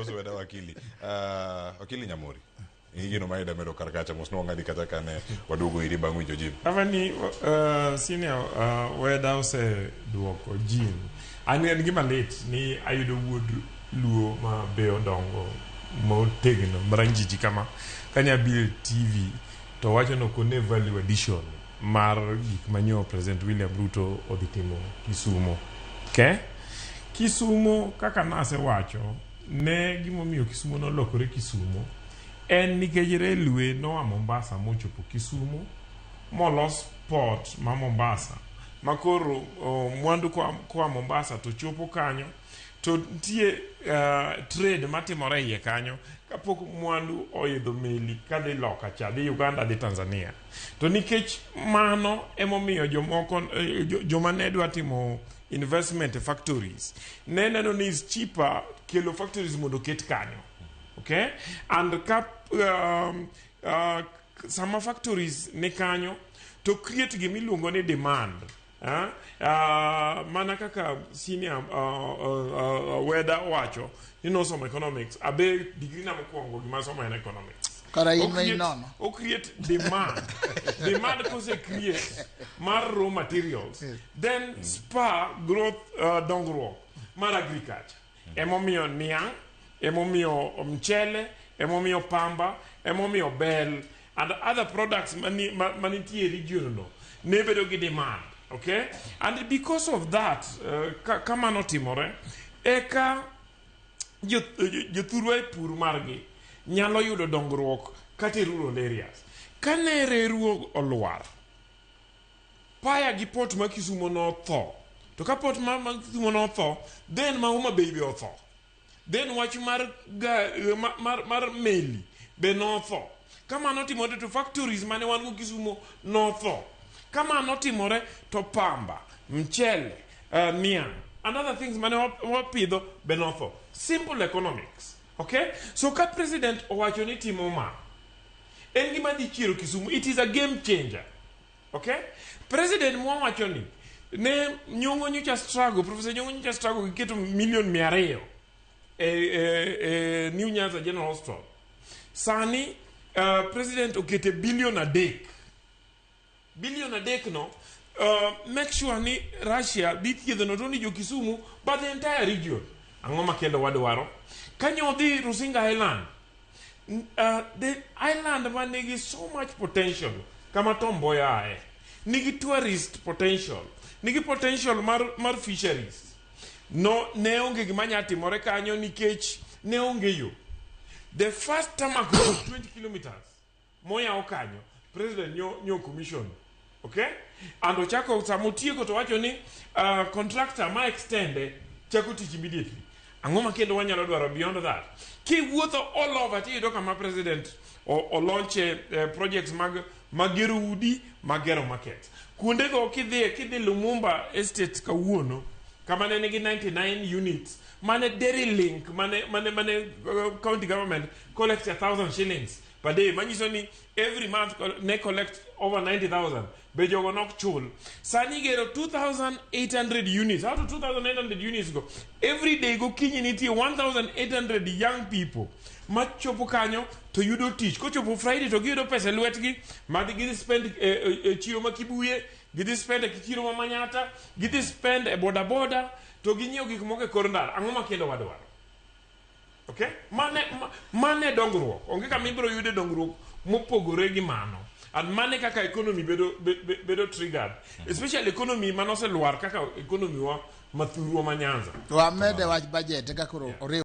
Mos weda wakili. Wakili Nyamori. Gino ma ida medo kar kacha mos nwang'adi kata kane waduogo iri bang' winjo Jim. Avani senior weda oseduoko Jim. An en gima lit ni ayudo wuod luo ma be odongo motegno maranjiji kama kanya biro e TV to wacho ni ok one value addition mar gik manyo President William Ruto odhi timo Kisumo. Okay? Kisumo kaka nasewacho ne gimomiyo Kisumo nolokore Kisumo en nikech railway noa Mombasa mochopo Kisumo molos port ma Mombasa ma koro mwandu koa Mombasa to chopo kanyo to nitie trade matimore iye kanyo kapok mwandu oidho meli kadhi loka cha dhi Uganda dhi Tanzania to nikech mano emomiyo jomoko joma ne dwa timo investment e factories ne neno ni is cheaper kelo factories mondo oket kanyo, okay, and ka sama factories ni kanyo to create gimiluongo ni demand. Mana kaka senior weda owacho ni nosomo economics, abe degree na mokwongo gima somo en economics. Kara in ma inono. O create demand. Demand kose create mar raw materials, then spur growth, dongruok mar agriculture. Emomiyo niang', emomiyo mchele, emomiyo pamba, emomiyo bel and other products manitie e region no ne bedo gi demand, okay, and because of that ka mano timore eka jothurwa e pur margi nyalo yudo dongruok kata e rural areas. Kane reru olwar paya gi port ma Kisumo notho, to ka port ma Kisumo notho, then ma Homa Bay be otho, then wach mar, ga, mar meli be notho. Kamano timore to factories mane wan go Kisumo notho. Kamano timore to pamba, mchele, niang' and other things mane wapidho be notho. Simple economics, okay? So ka president owacho ni timo ma en gima dhi chiero Kisumu, it is a game changer, okay? President mwawacho ni ne Nyong'o nyocha struggle, Professor Nyong'o nyocha struggle giketo milion 200 e New Nyanza General Hospital. Sani president okete bilion 3. Bilion 3 no make sure ni Russia dhi thiedho not only jo Kisumu but the entire region. Ang'o makendo wadwaro? Kanyo dhi Rusinga Island, the island ma nigi so much potential kama Tom Mboya ae nigi tourist potential, nigi potential mar fisheries no, ne onge gima nya timore kanyo nikech ne onge yo. The first tarmac road, 20 kilometers moyaw kanyo, president nyo commission, okay, and ochako sama otieko to wacho ni contractor ma extend chako tich immediately. Ang'o ma kendo wanyalo dwaro beyond that? Kiwuotho all over tiyudo kama president olaunche projects mag gero udi, mag gero market kuondego. Kidhi Lumumba Estate kawuono kama ne nigi 99 units mane Dairy Link mane county government collect 1,000 shillings per day, manyiso ni every month ne collect over 90,000 be jogo nok chul. Sani igero 2800 units. Out of 2800 units go, every day gokinyi nitie 1800 young people machopo kanyo to yudo tich. Kochopo Friday to giyudo pesa e lwetgi ma gidhi spend e chiro ma Kibuye, gidhi spend e chiro ma Manyata, gidhi spend e boda boda to ginyiewo gik moko e kor ndara. Ang'o ma kendo wadwaro? Okay, mane dongruok. Onge kama ibiro yude dongruok mopogore gi mano, and mane kaka economy bedo triggered, especially economy manoselwar kaka economy wa mathurwa ma Nyanza. Wamede wach budget ka koro oriw.